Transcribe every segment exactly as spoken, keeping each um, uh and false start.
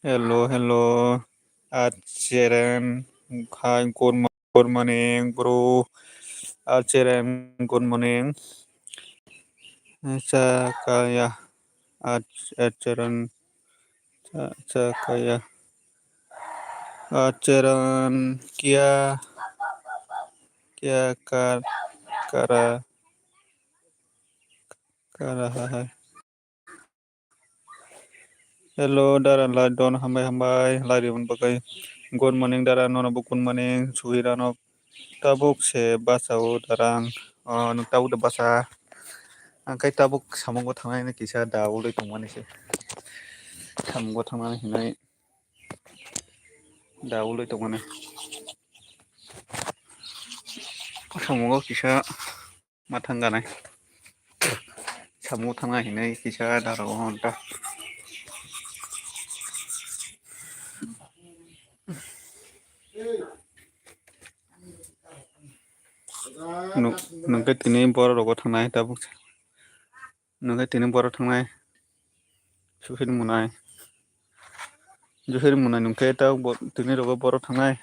Hello, hello. Acheren. Hi, good mo-, good morning, bro. Acheren, good morning. Chakaya. Ach-, Acheren. Cha-, Chakaya. Acheren. Kya, kya kar, kara, kara hai. Hello, dara lai don, hambai, hambai, lai ribon bagwi. Good morning, dara, nono bo good morning, suhi rano. Tabuk se basa o, dara, ang, oh, nwng tabuk de basa. Ang kai tabuk samungo thangnai hinwi kisa da ulwi tongmani se. Samungo thangnani hinwi da ulwi tongmani. Samungo kisa. Ma thang ganai. Samu thang hinai kisa daro honta. Nuk, nuk ke tini borok rogo thangnai tabuk. Nuk ke tini borok thangnai. Suhir munai. Juhir mwnai nung khe ta bo-, tini rogo borok thangnai.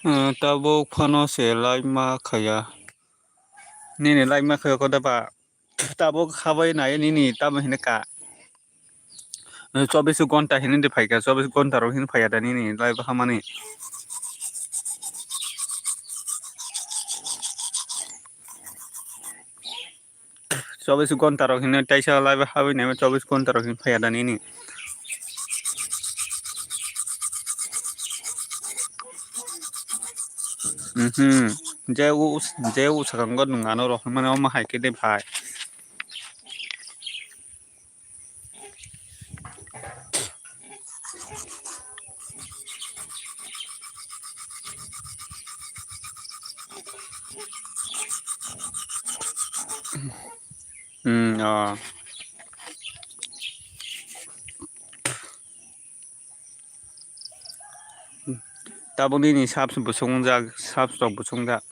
Eh, tabuk phano se laima khaya. Nini laima khaya koda ba? Tabuk habai nai nini tamo hinwi ka. Eh, chobbish ghonta hinwi de phaikha, chobbish ghonta rok hinwi phaiya da nini live hamani. Chobbish ghonta rok hinwi taisa live habai nai chobbish ghonta rok hinwi phaiya da nini. Mhm. Je u, je u sakango nwng ano rok hinmani omo hai khe de phai. Hmm, oh. Tabuk nini subs bwswk wngjak, subs rok bwswk wngjak.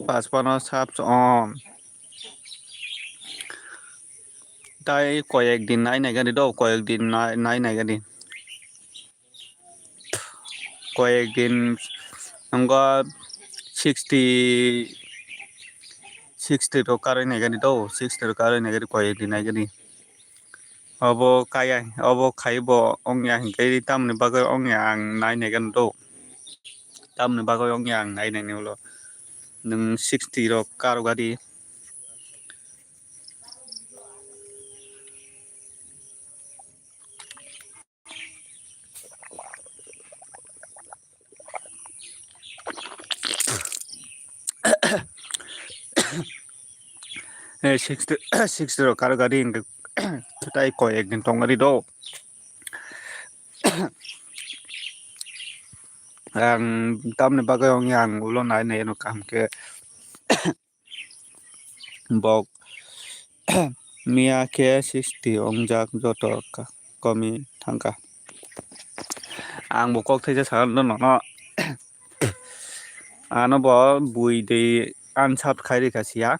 Paspano subs on. Tai koyek din nai nai gani do, koyek din nai, nai nai gani. Koyek din wngkha sixty, sixty rok karwi nai gani do, sixty rok karwi nai gani koyek din nai gani. Obo kaya, obo khai bo wngya hinkhe tamoni bagwi wngya ang nai nai gani do. Tamoni bagwi wngya ang nai nai ni ulo. Nwng sixty rok karo gari. Eh, sixty, sixty rok karo gari hinkhe tai koi ek din tong gari do. Ang tamni bagwi wngya ang ulo nai nai no kaham khe. Bok miya khe sixty wngjak joto ka-, komi thangkha. Ang bo kok thaisa sakha nono. Ano bo bui de unsub khai rikha siya.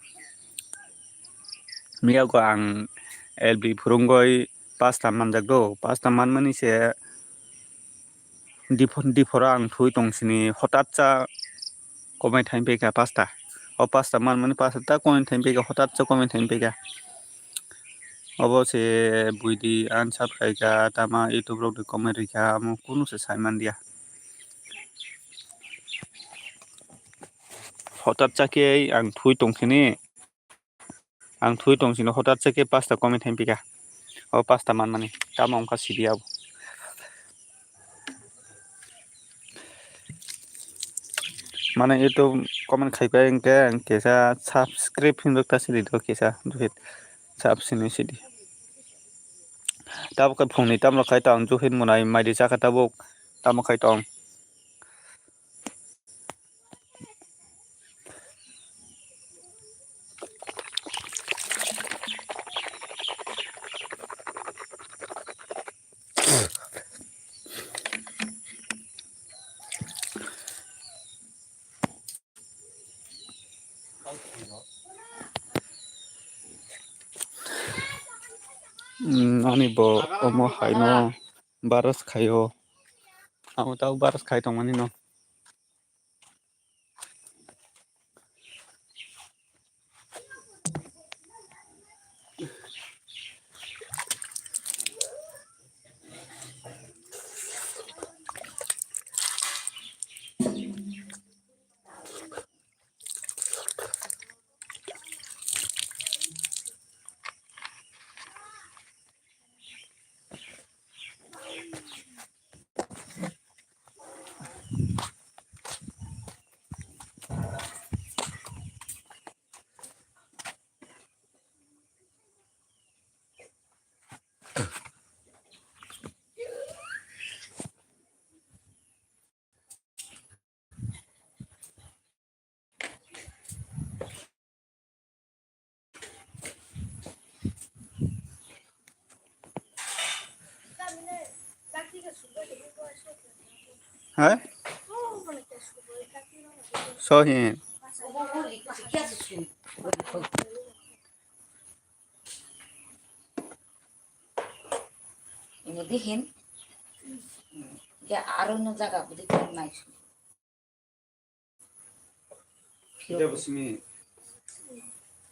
Miya go ang L B phurungoi pasta manjak do. Pasta manmani se Diphor, diphora ang thwi tong sini, hotat cha komai thaim peka pasta. O pasta man mani pasta ta komai thaim peka, hotat cha komai thaim peka. Obo se buidi unsubscribe kha, tama YouTube rok de komai rikha, amo kunu se sai man dia. Hotat cha khe ang thwi tong sini. Ang thwi tong sini hotat se khe pasta komai thaim pika. O pasta man mani. Tamo wngkha sidi abo. Mane YouTube comment khai pai hwnkhe ang kisa subscribe hinwi ta sidi do kisa duhit sub sini sidi. Tabuk khe phungni tamo khai tong juhit munai maidi chakha tabuk tamo khai tong. Hmm, ani bo omo haino baras khaio. Amo tau baras khai tongmani no. Hai? Sohi. Ini dihin. Ya, aro no jaga budi kan nai. Dia bosini.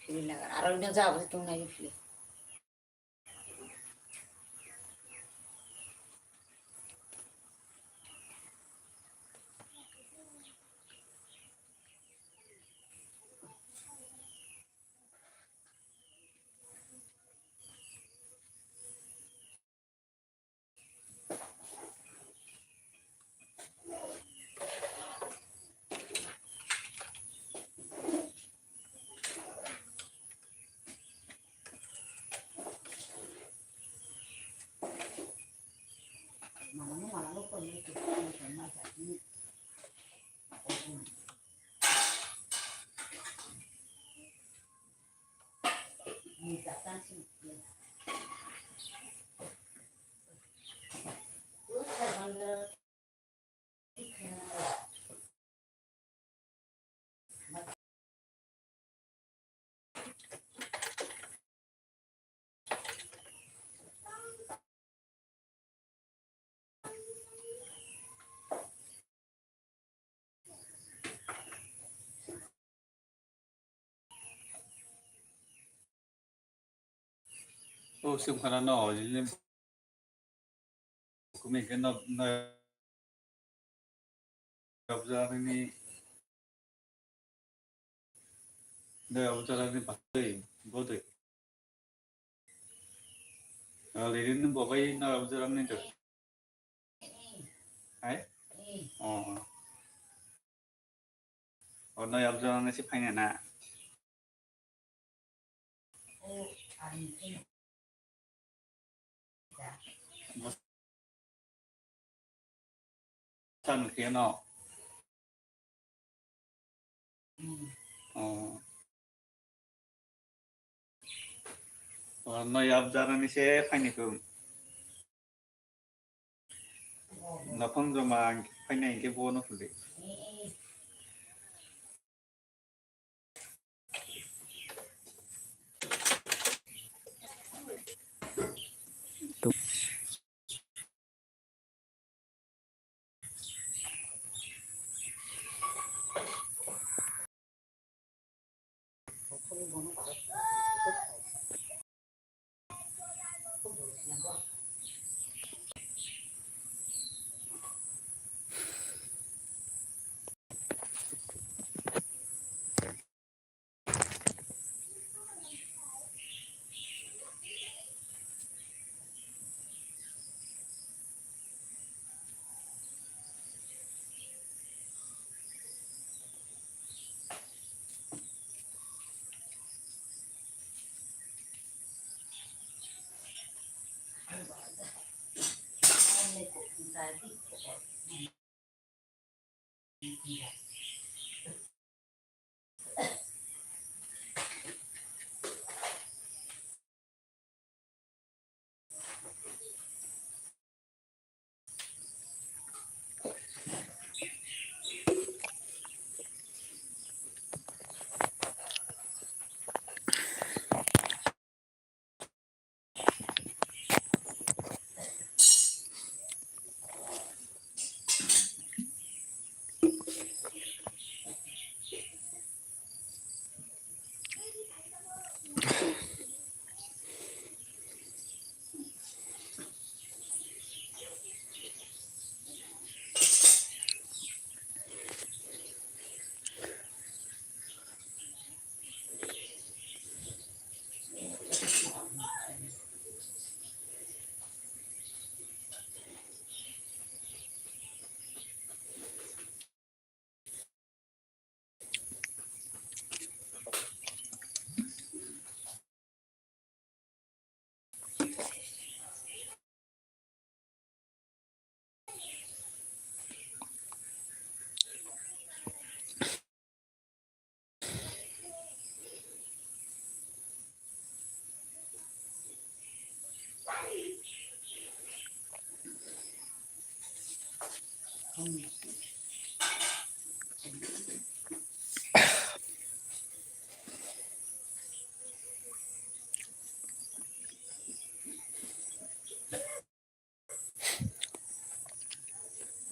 Ini lagar. Aro no jaga budi tong nai fili. O sum khana no, jini kumi ke no, no, abjani, no, abjani batoi, bodoi. Already no bobai no abjani do. Hai? Oh. Oh, no, abjani si phaina na. San khe no. Oh. Oh, no, abjani se phaini ko. Nophang joma phainai hingke bo no hwnde.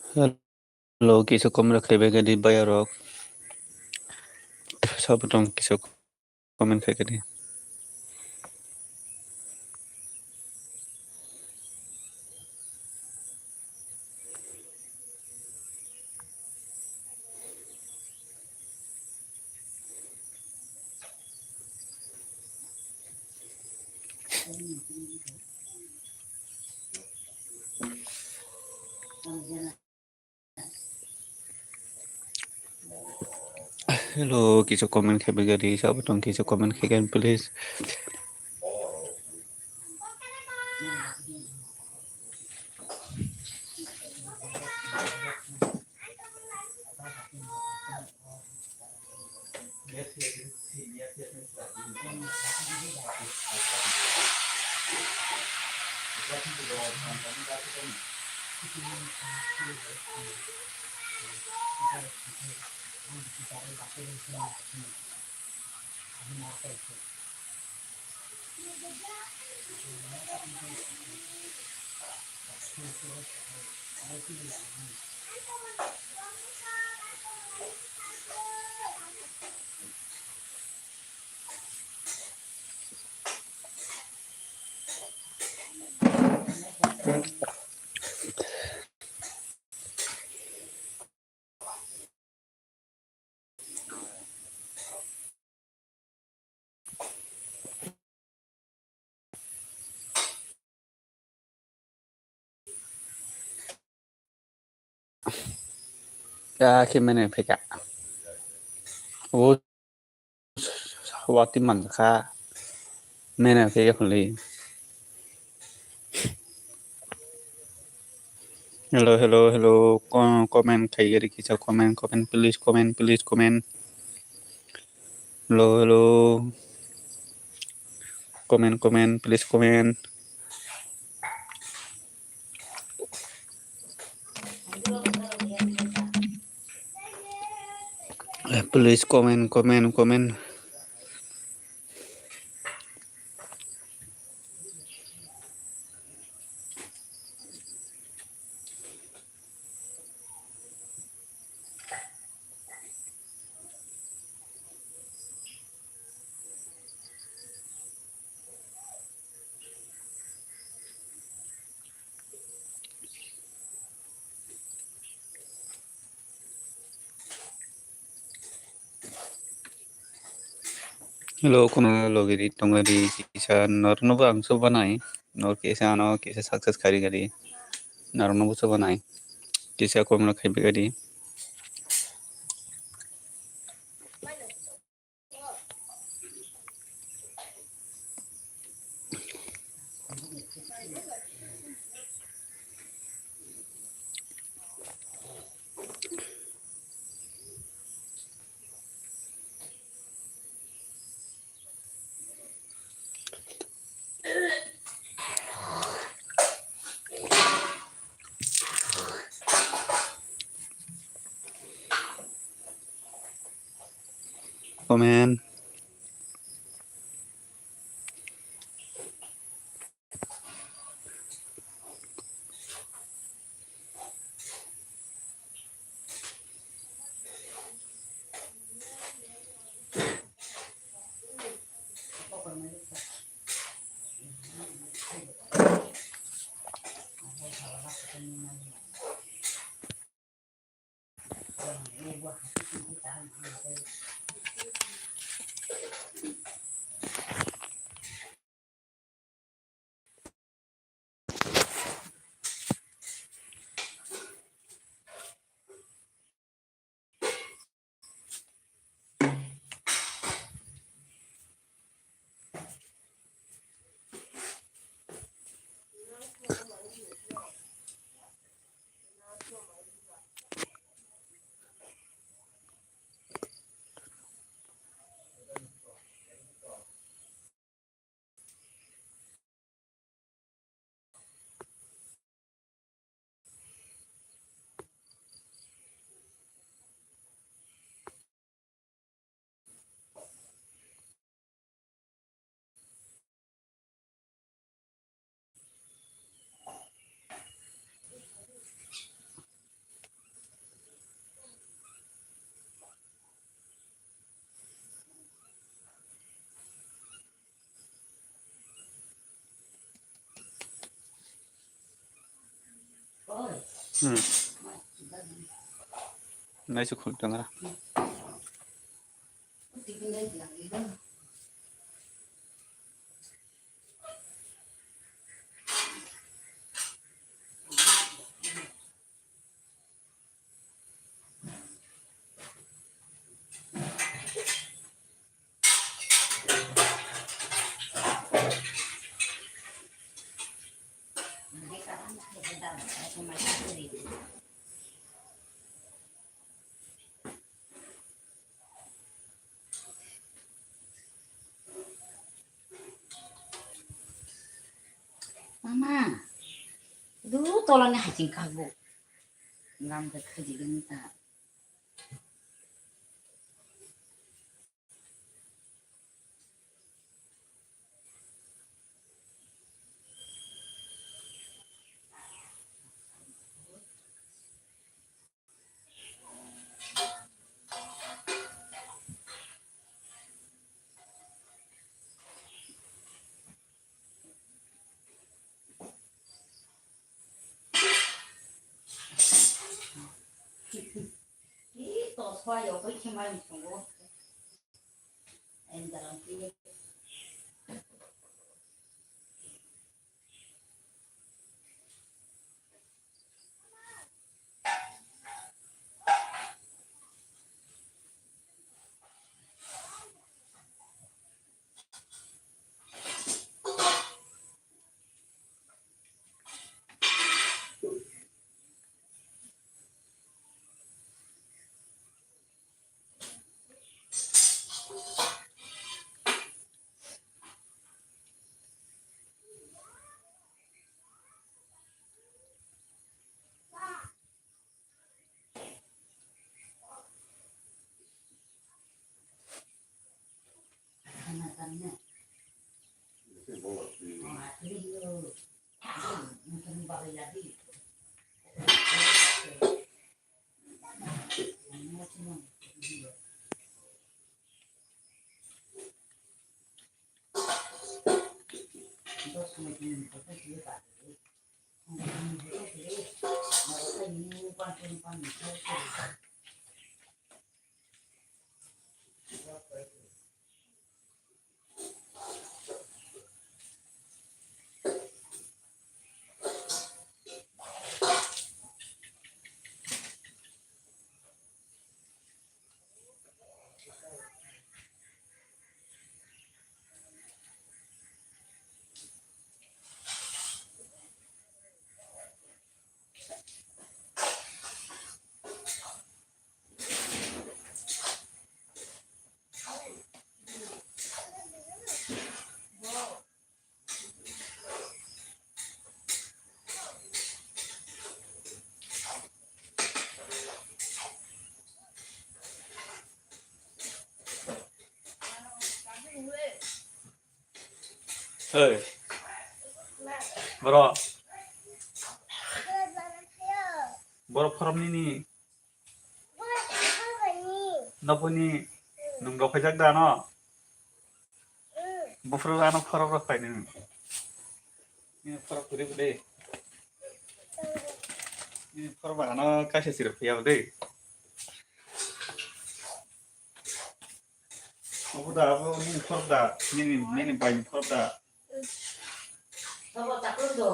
Hello, kisa comment khlaibai kadi bayarok. Sabotong kisa comment khai kadi. Hello, kisa comment khai bagari, sabotong kisa comment khai kan, please. Ya, khe mene pheka. O, wati man kha. Mene pheka phuli. Hello, hello, hello. Ko-, comment khai gari kisa comment, comment, please, comment, please, comment. Hello, hello. Comment, comment, please comment. Eh, please comment, comment, comment. Hello, kono logi ri tongo ri kisa norno bo ang soba nai, nor kisa ano kisa success kari gari norno bo soba nai, kisa komno khai gari. Comment. Hmm. Nai su khul tangra. Mama, du tolani haching kago. Ngam da khaji gani ta. Oi. Boro. Boro phorom nini. Nopuni. Nung rok phaijak da no? Buphuru ano phorok rok paini. Ini phorok kuri kuri. Ini phorok ba ano kaisa sirok phiya de. Obo da, obo nini phorok da, nini, nini bai ni phorok da. Sabo taklu do.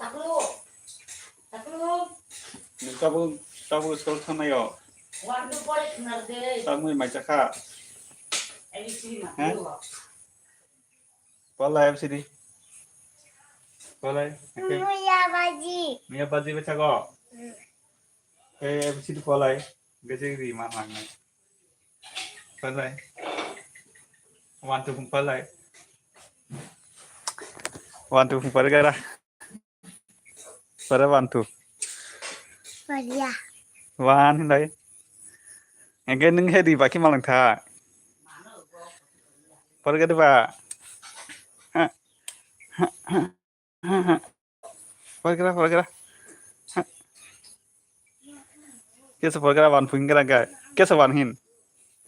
Taklu. Taklu. Nung tabuk, tabuk school thangnaio. One two pore khna de. Tamui mai chakha. A B C D ma. Hah? Pala A B C D. Pala. Muya baji. Muya baji bachago. Hmm. Eh, A B C D pala. Gajek ri ma hangnai. Palai. One two palai. One two palai gara. Para one two. Paria. One hindai. Again nung hedi baki malang tha. Para gadi ba. Paragraph, paragraph. Kesa paragraph wan pung kera ga. Kesa wan hin.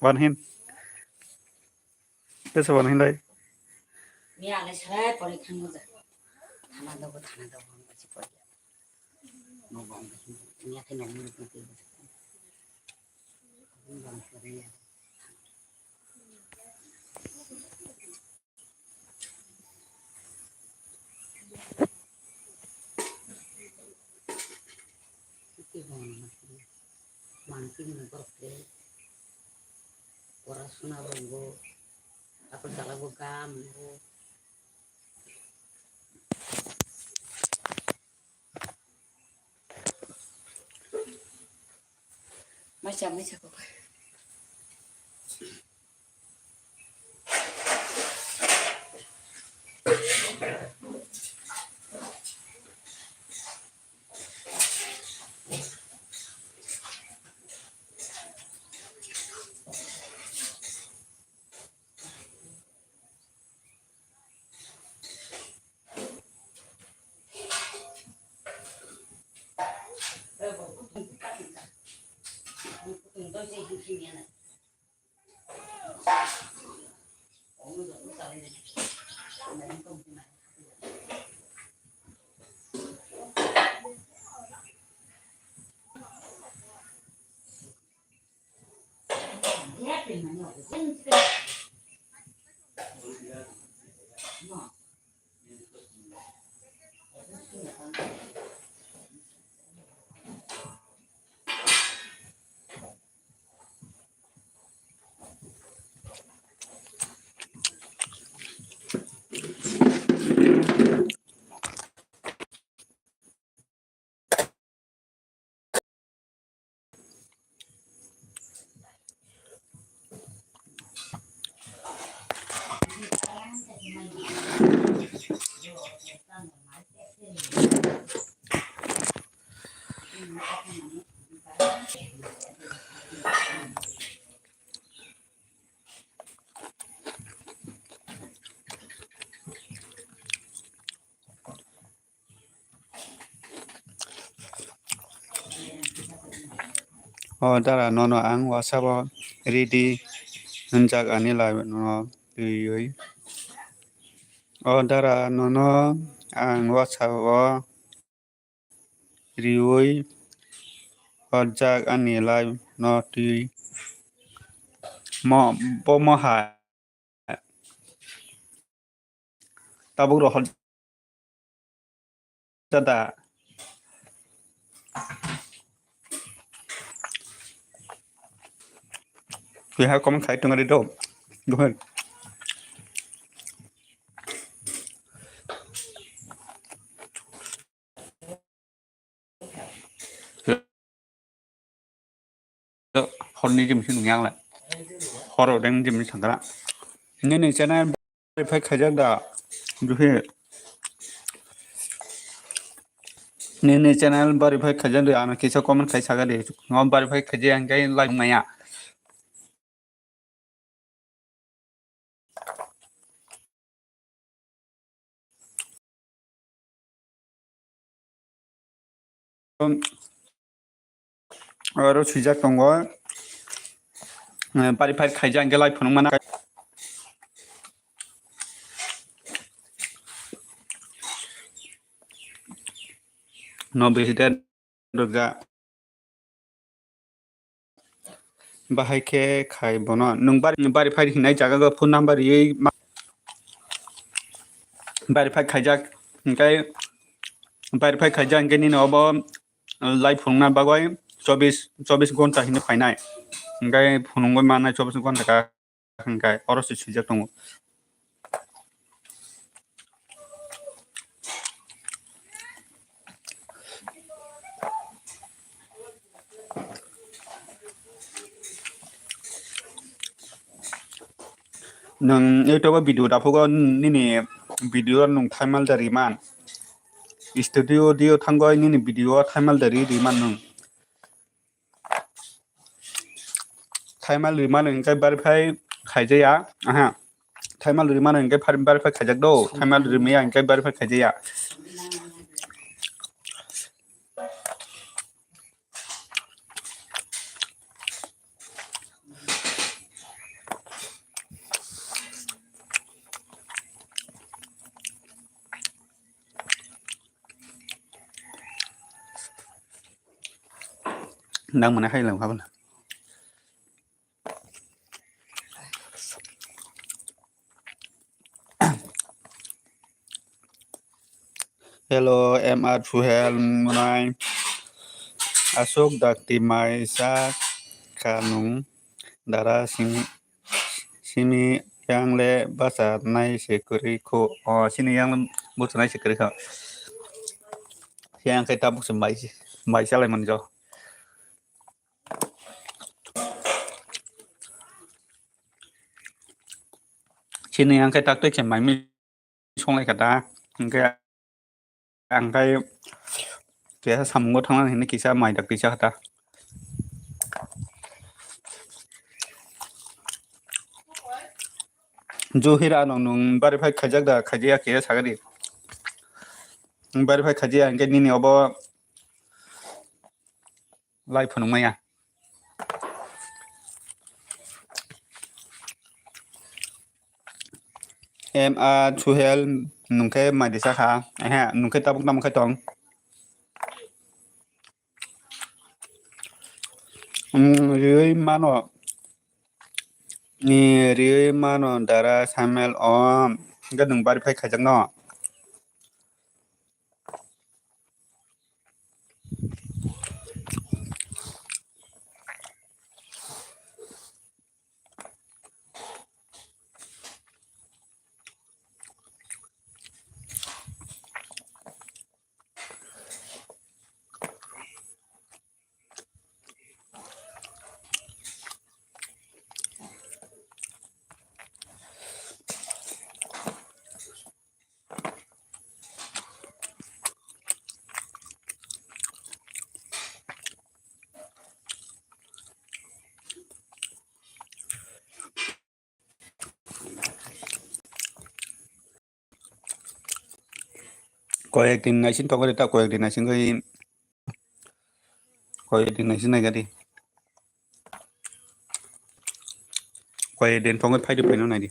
Wan hin. Kesa wan hin dai. Ni ale sarai pori khang mo ja. Thana dogo, thana dogo, ang kasi pori. No bang kasi. Ni ake no mo ko. Bang pori ya. Manti ni borok le pora suna bo bo, apor jala bo gam bo. Maisa, maisa kok. O dara, nono ang WhatsApp o ridi hwnjak ani live no twiwi. O dara, nono ang WhatsApp o riwi hwnjak ani live no twiwi. Mo, bo moha. Tabuk rw hor jada. Keha comment khai tongari do. Go ahead. Horni jim si nungya angle. Horo deng jim ni sangkara. Nini channel verify khaijak da. Duhi. Nini channel verify khaijak da. Ano kisa comment khai saga de. Ngo verify khaijak ang kai live maya. oro swijak tongo. Eh, bari fight khaijak hwnkhe lai phunukmana. No bisi de rwkjak. Bahai khe khai bono. Nwng bari, bari fight hinai jaga go phone number riwi ma-, bari fight khaijak. Hwnkhe bari fight khaijak hwnkhe nini obo lai phunukna bagwi chobbish, chobbish ghonta hinwi phainai. Hwnkhe phunugwi mannai chobbish ghonta ka hwnkhe oro se swijak tongo. Nwng YouTube o video daphugo nini video nwng thaimal da riman. Studio dio thangoi nini video thaimal da ri riman nwng. Thaimal rimano hwnkhe verify khaijaya. Aha. Thaimal rimano hwnkhe verify khaijak do. Thaimal rimaya hwnkhe verify khaijaya. Nang mane hai lang khabana. Hello, M R Suhel mwnai. Aswk dakti mai sa kha nwng dara simi, simi yang le bacha nai se kwrwi kho. O, sini yang le bacha nai se kwrwi kho. Yang khe tabuk se mai, mai chalai manjo. Chini yang khe tak twi khe mai mi songlai kha da. Hwnkhe ang khai kisa samungo thangna hinwi kisa mai dak tisa kha da. Juhir ano nwng bari phai khaijak da, khaijakya kisa sagadi. Nwng bari phai khaijakya hwnkhe nini obo lai phunukmaya. M A Suhel nwng khe mai disa kha. Ehe, nwng khe tabuk tamo khai tong. Mm, riwi mano. Ni riwi mano dara Samuel o. Hwnkhe nwng bari phai khaijak no. Koyek din naising tongori ta, koyek din naising koi, koyek din naising naigadi. Koyek din tongori phaidi phaino naidi.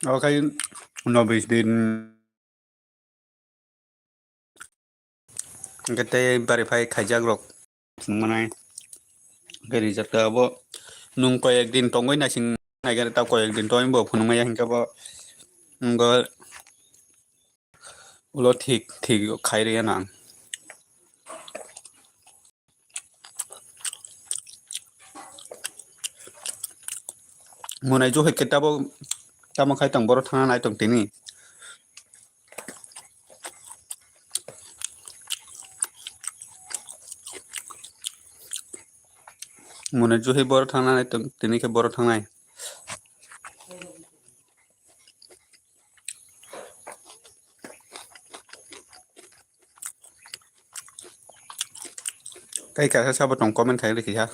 Okai nobis din. Hwnkhe tei bari phai khaijak rok phunukmanai. Hwnkhe rijak ta abo nwng koyek din tongwi naising naikhe ta koyek din tongwi bo phunukmaya hwnkhe bo. Hwnkhe Ulo thik, thik khai rwya nang. Mwnai jo hai khe tabo tamo khai tong, boro thangna nai tong tini. Mwnai jo hai boro thangna nai tong tini khe boro thangnai. Tei kaisa sabo tong comment khai rikhi ha.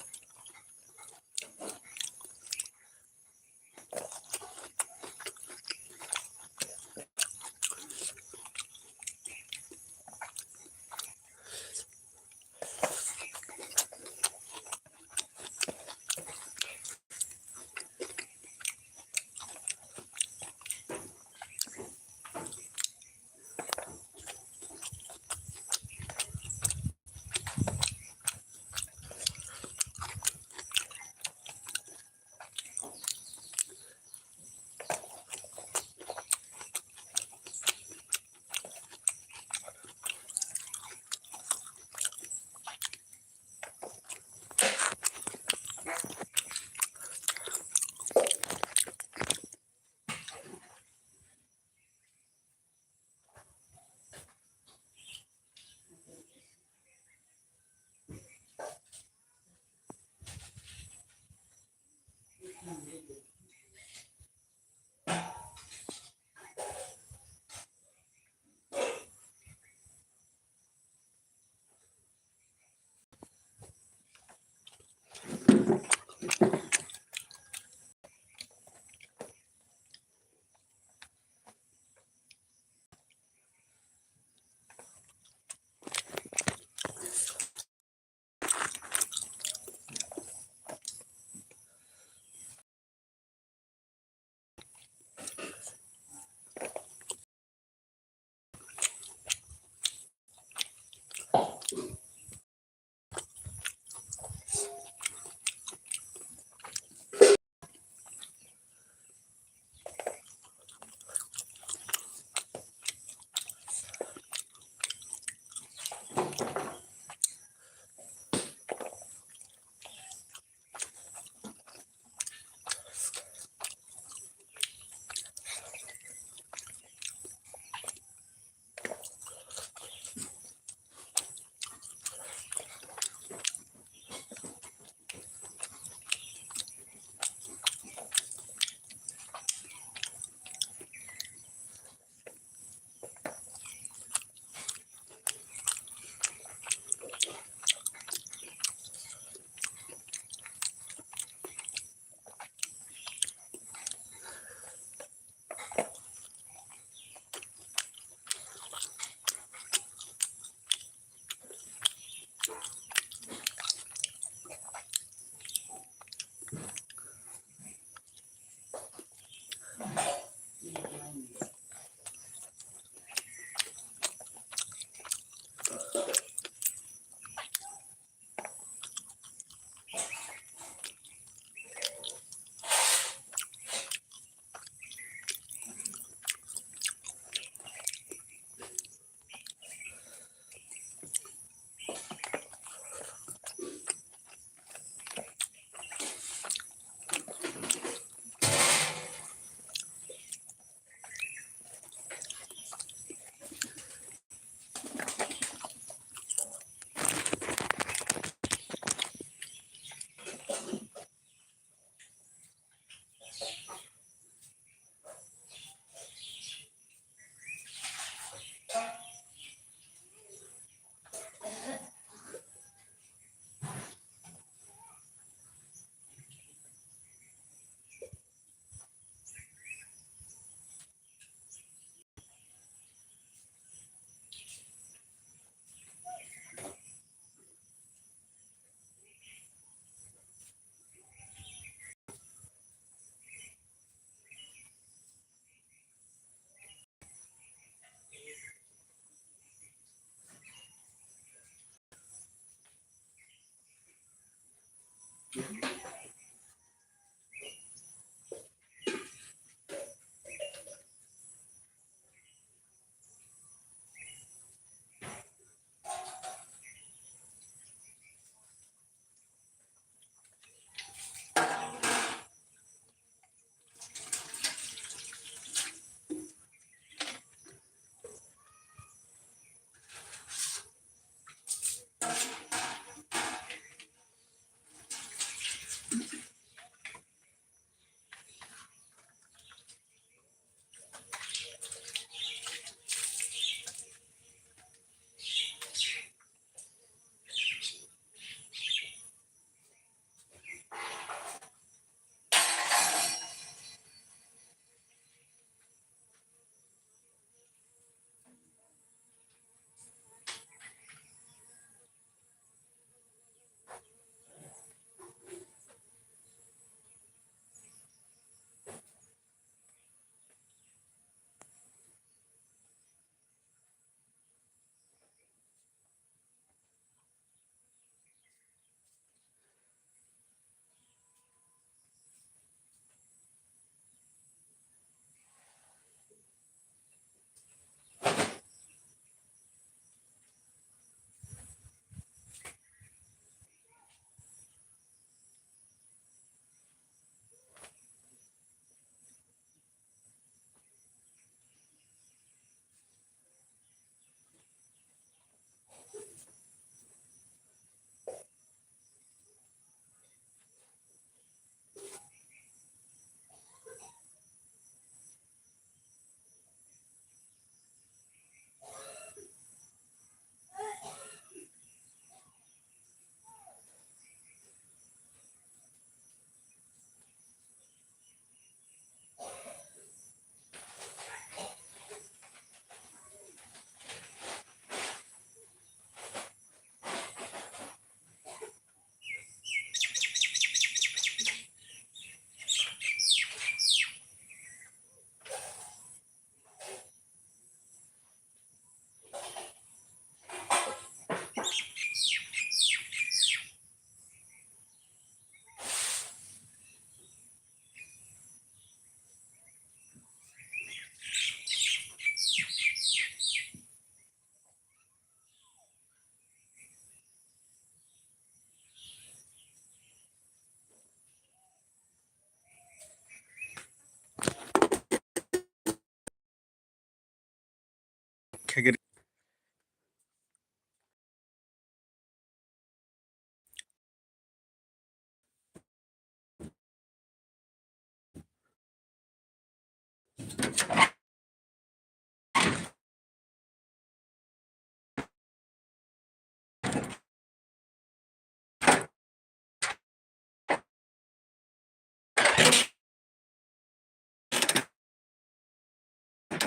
khaikhe.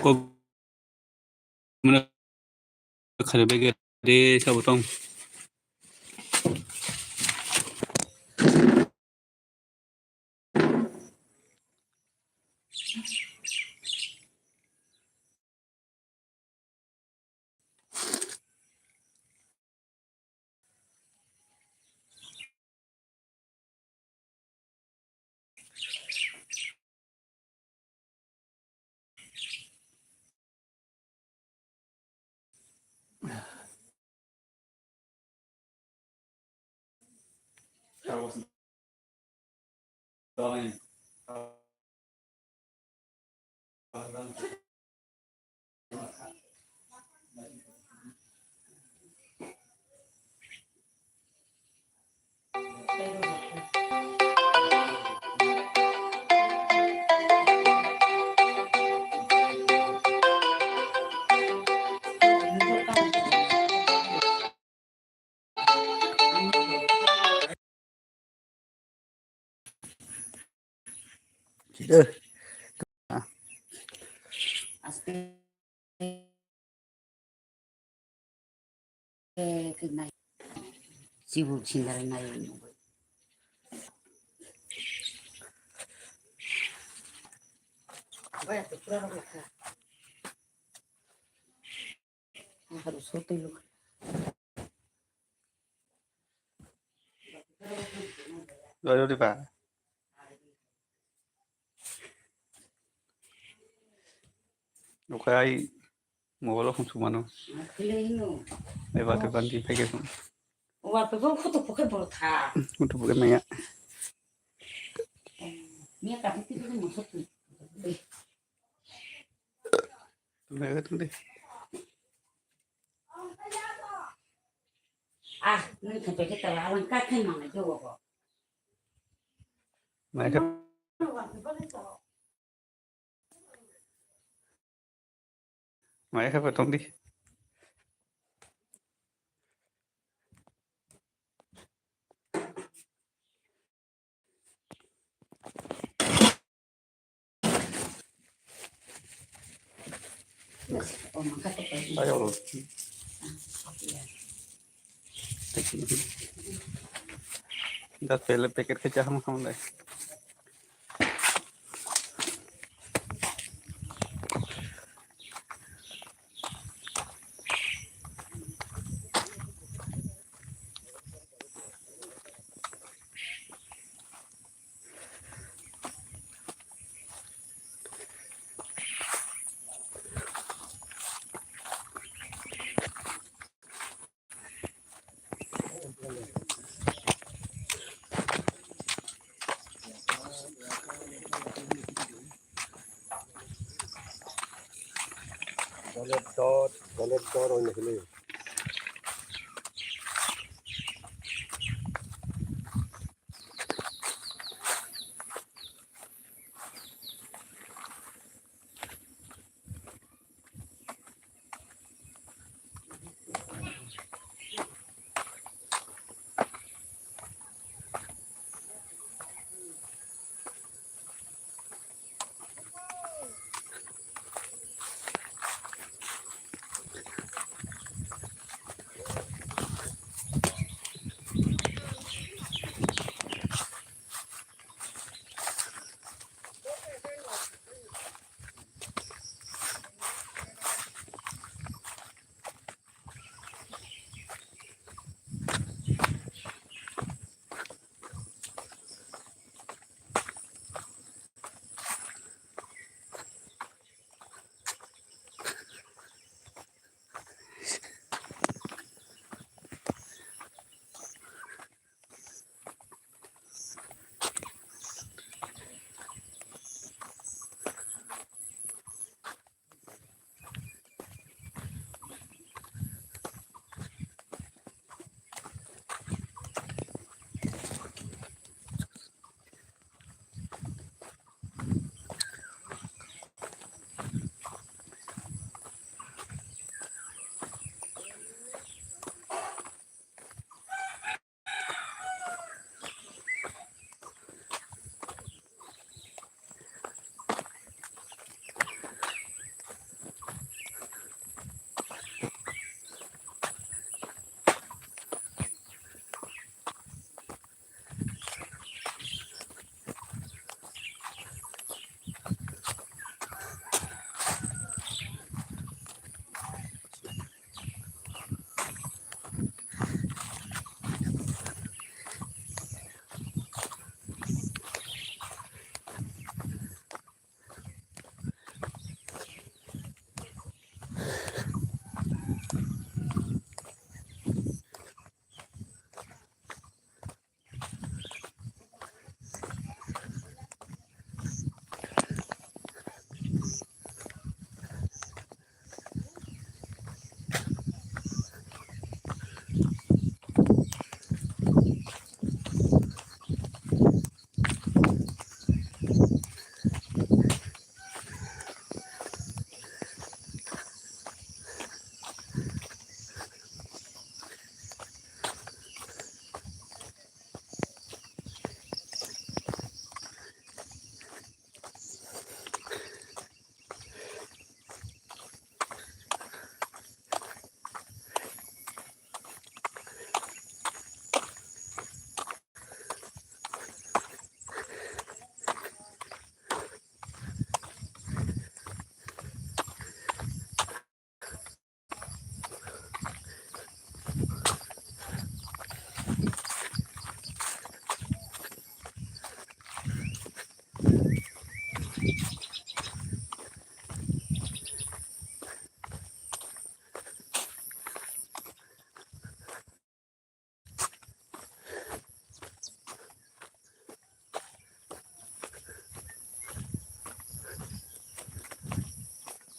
Kok mane khare bege de sabo tong. Ayo, di ba. Okai mobile phone sumano. Eba te bandi phai ke sum. Wa pe bo photo phoke boro tha. Photo phoke maya. Mia ka ti ti mo sot. Maya ka tende. Ah, nang khape ke tala alang ka khan ma ngai ko ko. Mai kha. Mai kha pa tong di. Ayo. Dak pele packet khe chaham kham lai. Dolep dor, dolep dor hwnwi hwnwi.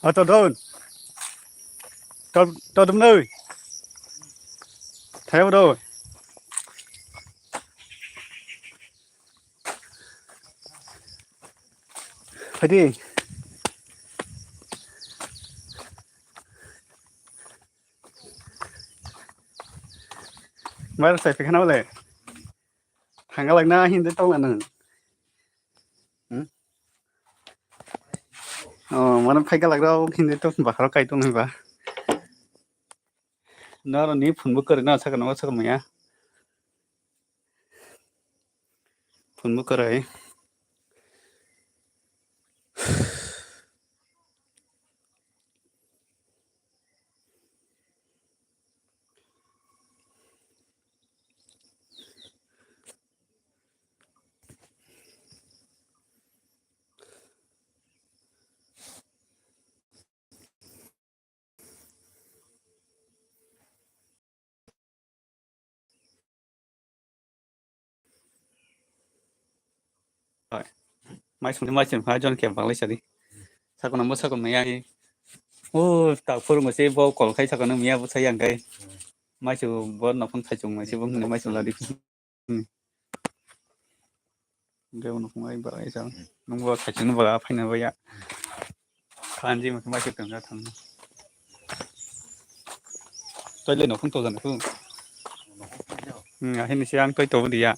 Ato don. Tod todum noi. Thayo do. Hadi. Mar sai phikana bole. Thanggalak na hindi tong na nang. Hmm? Oh, mana phai galak rok hindi to bahar kai tong ba. Naro ni phunbu kwrwi na sakno sakno ya. Phunbu kwrwi. Mai sung mai sung ha jon kem panglai sadi. Sakon ambo sakon maya hi. O tak phuru mo se bo kol khai sakon maya bo sai ang kai. Mai su bo nokong sai chung mai se bo mai sung ladi. Hmm. Hwnkhe uno phungo ai ba ai sa. Nwng bo saichung no ba phaina ba ya. Khanji ma khe ma khe tong ja thang. Toile no phung to jan khu. Hmm, ahini se ang toi to dia.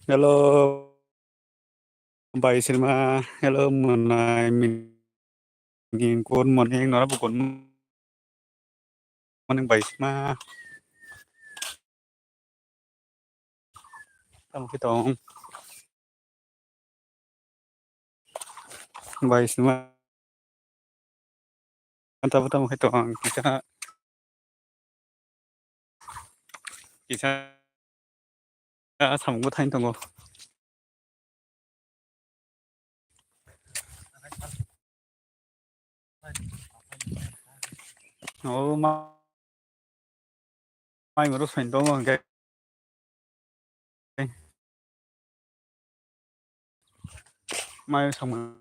Hello, Bai Sirma. Hello, Monai. Good morning. Nora bo good morning, Bai Sirma. Tamo khe tong. Bai sima tamo tamo khe tong kisa kisa samung bo thain tongo. O ma mai moro soin tongo hwnkhe. Mai samani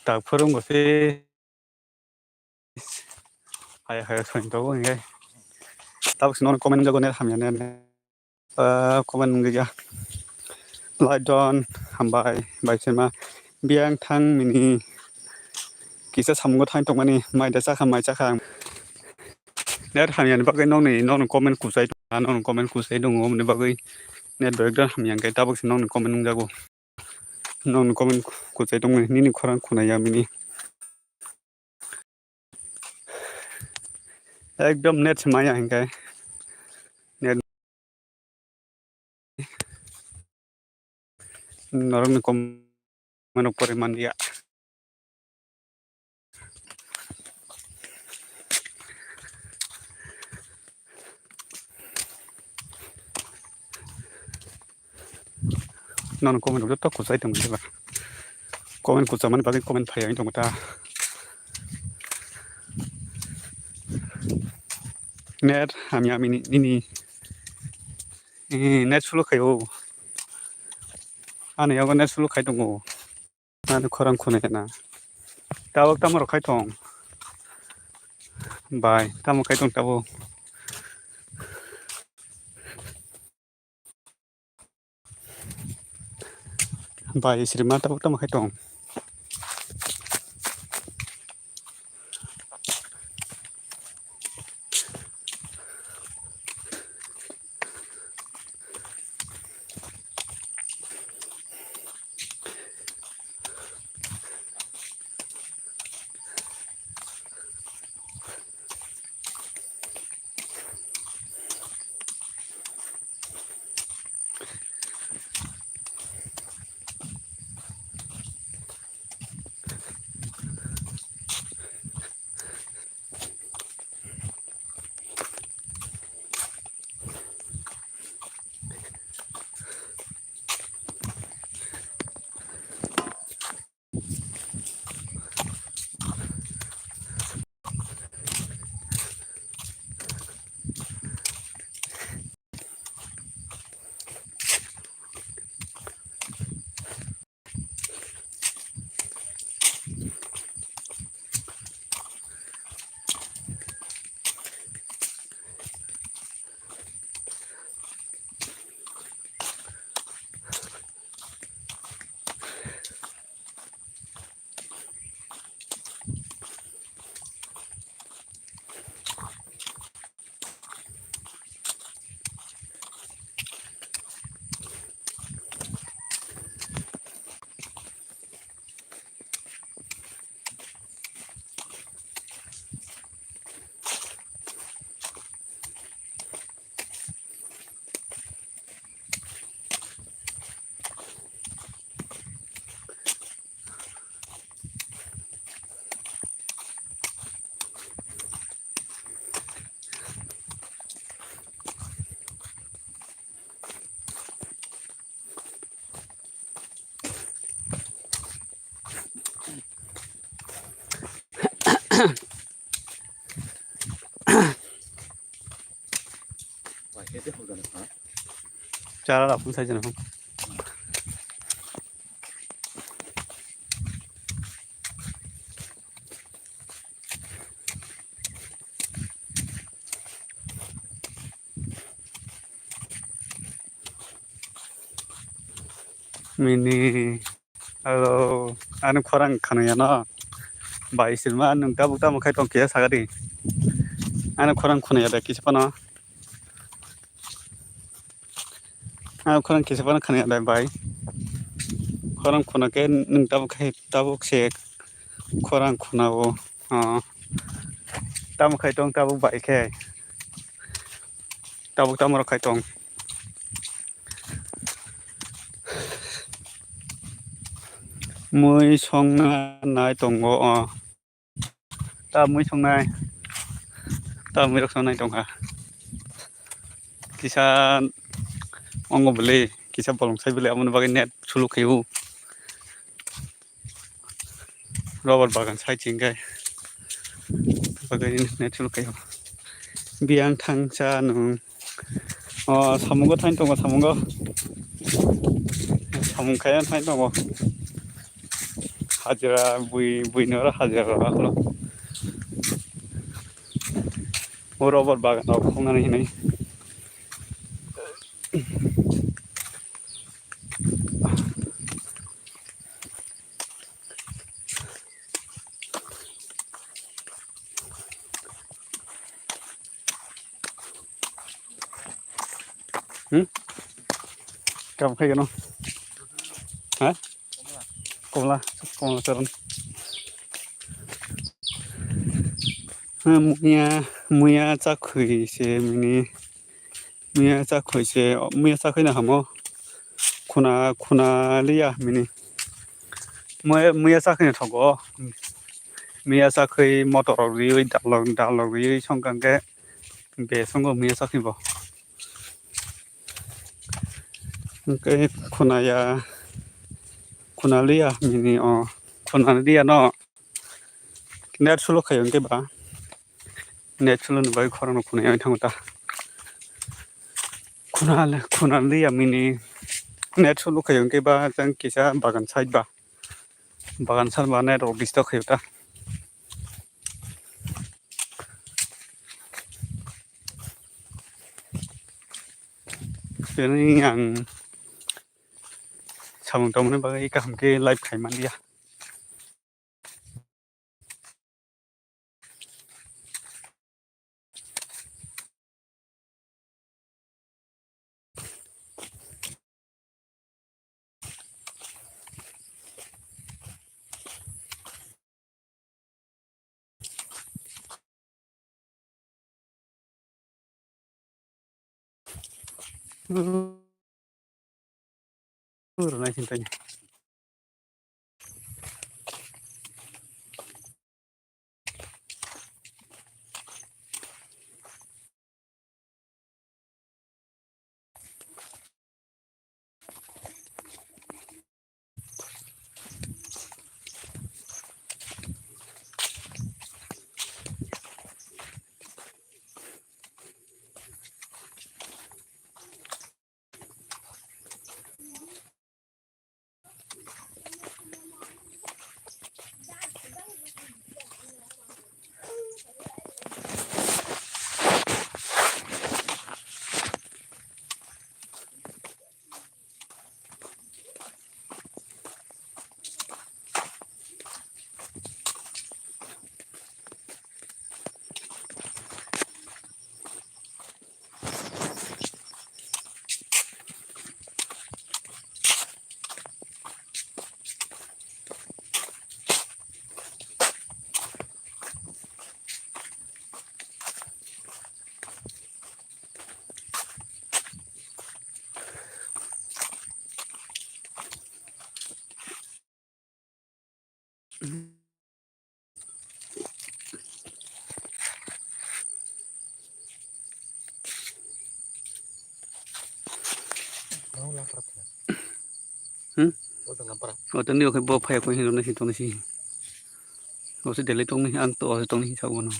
tak phurung bo se hai hai soin tongo hwnkhe. Tabuk se nono comment jago ne hamya ne. Ah, comment wngya. Laidon, hambai, bai sema. Biyang thang mini kisa samungo thang tongmani, mai da chakha, mai chakha. Net hamyani bagwi nokni, nokni comment kuchai tong, nokni comment kuchai tongo, omoni bagwi net bai ekdam hamya hwnkhe tabuk se nokni comment wngjago. Nokni comment kuchai tongmani, nini khorang khunaya mini. Ekdom net se maya hwnkhe. Net. Norokni comment rok pore manliya. Nono comment rok joto kuchai tongmani ba. Comment kuchamani bagwi comment phaiya wng tongo ta. Net hamya mini, nini. Eh, net slow khaio. Ani yago net slow khai tongo. Ani khorang khunai na. Tabuk tamo rok khai tong. Bai, tamo khai tong tabuk. Bai, srima tabuk tamo khai tong. Chara la phung sai jana phung. Mini, hello, ani khorang khwnaya no? Bai, silma nwng tabuk tamo khai tong khe sagadi. Ani khorang khwnaya de kisa phano. Ani khorang kisa phano khwnaya de bai. Khorang khuna khe nwng tabuk khai tabuk se khorang khuna o. Ah. Tamo khai tong tabuk bai khe. Tabuk tamo rok khai tong. Mui songna nai tongo o. Ta mui songnai. Ta mui rok songnai tongkha. Kisa ongo bwlwi, kisa bolong sai bwlwi, aboni bagwi net suluk khaio. Rubber bagan side se hwnkhe bagwi net suluk khaio. Biyang thangsa nwng. O samungo thain tongo, samungo. Samung khayan thain tongo. Hajira bui, buino oro hajira rwkha khwlwng. O rubber bagan rok khongnani hinwi. Hmm? Kam khai gano? Ha? Komla, komla charan. Ha, muya, muya chakhwi se mini. Muya chakhwi se, muya chakhwi na hamo. Khuna, khuna liya mini. Muya, muya chakhwi na thogo. Muya chakhwi motor rok riwi dalok, dalok riwi songkang khe. Be songo muya chakhwi bo. Hwnkhe khunaya, khunaliya mini o, khunaliya no net slow khayo hwnkhe ba, net slow ni bagwi khorang no khunaya wng thango ta. Khunal-, khunaliya mini net slow khayo hwnkhe ba, jang kisa bagan side ba, bagan side ba net rok disturb khayo ta. Tini ang samung tongmani bagwi kaham khe live khai manliya. Hmm? O tini o khe bo phai khe hinwi si tong si. O se delai tong ni, ang to o se tong ni sa uano.